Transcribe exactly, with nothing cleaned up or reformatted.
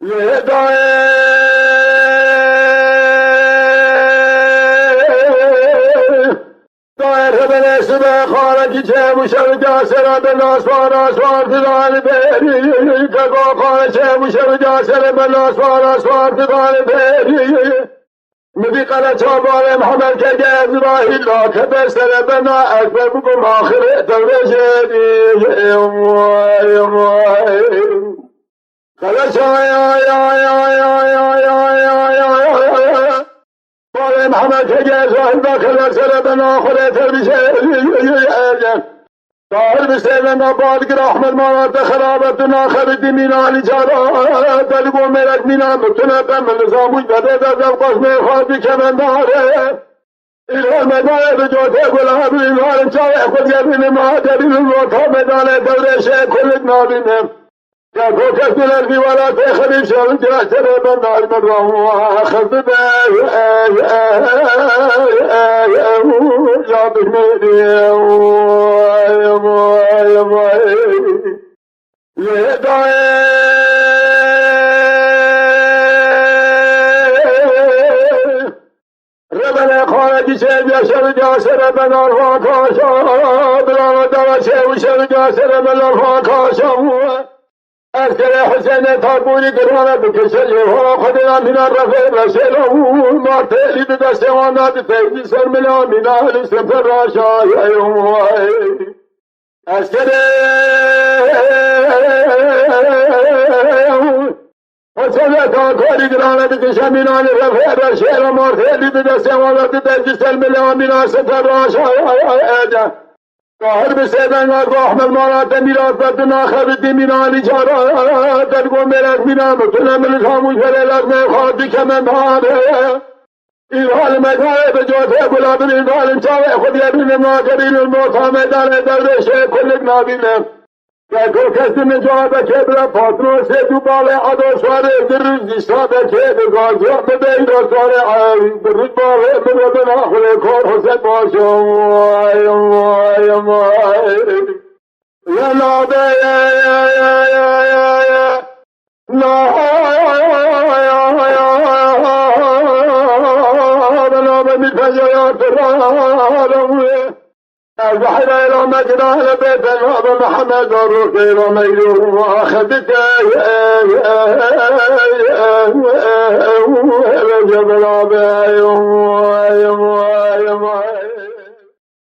Lê dayê, dayê rebelê sibe xarekî çê û şewca sere bela swara swar didan berî. Keko xare çê û şewca sere bela swara swar didan berî. Min dî qere çabalê Mihemed Keke Ezrahîl la kete sere bena ez pê bikim axirê tewrê jêrî. Qere çaya ya ya ya ya ya ya ya ya ya ya ya. Balê Mihemed Keke Ezrahîl da kete sere bena axirê tewrê jêrî. Tahir bi sêvenda bal gir Ahmed Mara te xerabetina xebitî mîna Alî Cara, te li bo mêrek mîna mitune te min li zamûy te de de dev qasmê xwe dikevendare. Îlhar medane bi cotê gula bi îlharin çavê xwe diyevînim a derînim rota medane dewrê şê kulik nabînim. Keko kes dilek vî welatê xebîb şewin kira serê bendar min ram xezibe ya bimêrî. Lê dayê rebelê xarekî çê diya şewin diya sere bendar xwe kaşa bilana dara çê û şewin diya sere bendar xwe kaşa. Eskerê Husênê Takûrî girane dikişe, ji hora Xwedê ya mîna refê reşêla û martêlî di destê wan de diteyî ser mila mîna li sefer raşa. Eskerê Husênê Takûrî girane dikişe, mîna li refê reşêla martêlî di destê wan de diteyî ser mila mîna sefer raşa. Tahir bi sêvenga ku Ahmed Mara te mîra te tu naxebitî mîna Alî Cara te go mêrek mîna mitune min li kamû jere lezmê xwe dikeme mare. Îlhal medare bi cotê gula bin îlhalim çavê xwe diye bînim nakerînim nota medare dewrê şê kulik nabînim. Keko kesî min cavabekê bira patron sê du balê ado şwarê di rûj dîştabekê bi gaziya min beyro şwarê ay di rûj balê min re bina xulê kor Husên Paşa. Vay, vay, vay. Ya nabe, ya, ya, ya, ya, ya, ya. Na, ya, ya, ya, ya, ya, nabe bir fecayatı. Ez bi heyra êla me gina hele bê te nabe Mihemed Zarok êla me yû axebite hele cebela be.